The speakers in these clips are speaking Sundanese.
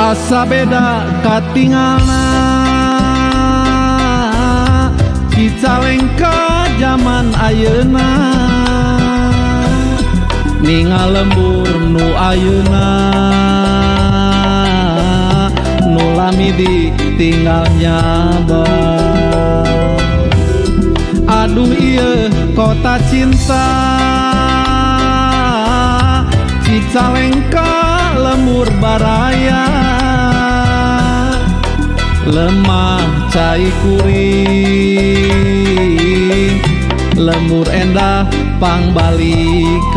Asa beda katingalna Cicalengka jaman ayeuna ningal lembur nu ayeuna nu lami ditinggal nyaba. Aduh ieu kota cinta Cicalengka lembur baraya lemah cai kuring lembur endah pangbalikan.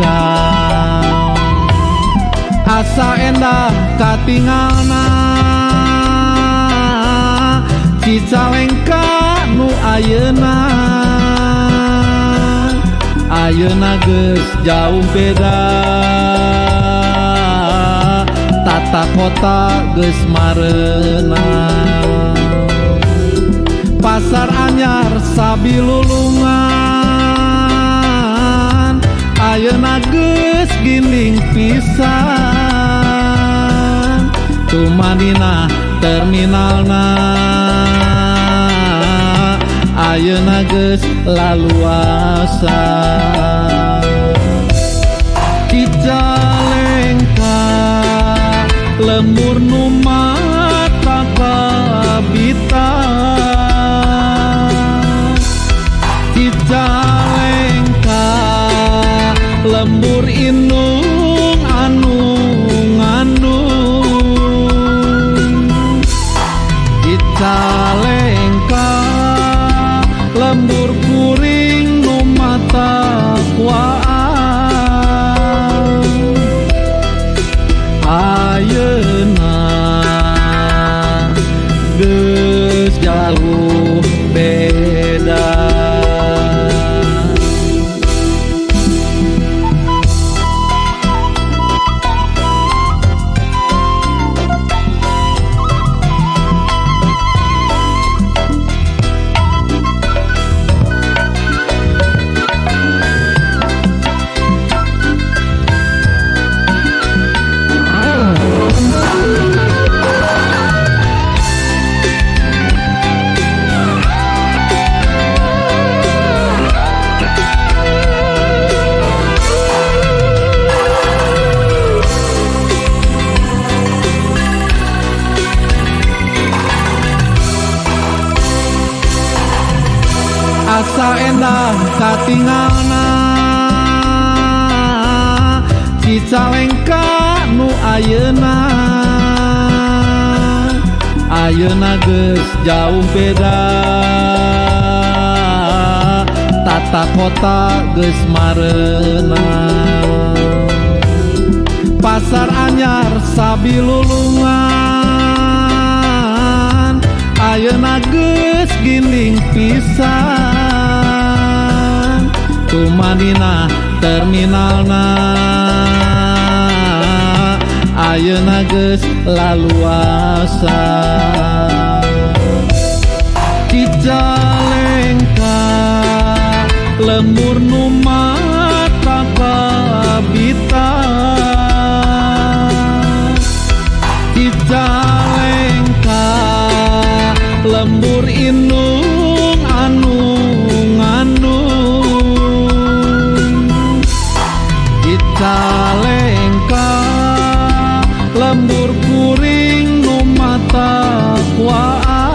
Asa endah katingalna Cicalengka nu ayeuna ayeuna geus jauh beda tata kota geus mareuna. Pasar anyar sabilulungan ayeuna geus ginding pisan tumanina terminalna ayeuna geus laluasa. Cicalengka lembur nu mata kabita Cicalengka lembur indung anu ngandung Cicalengka lembur kuring nu mata kuaan ayeuna geus jauh beda. Asa endah katingalna Cicalengka nu ayeuna ayeuna geus jauh beda tata kota geus mareuna. Pasar anyar sabilulungan ayeuna geus ginding pisan tumanina terminalna ayeuna geus laluasa. Cicalengka lembur nu mata kabita Cicalengka lembur indung anu ngandung Cicalengka lembur kuring nu mata kuaan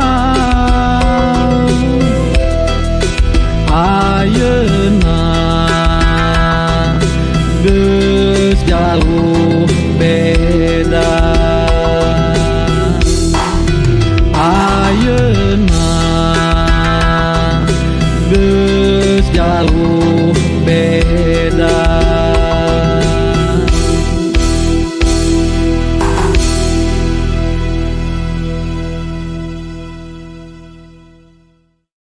ayeuna geus jauh.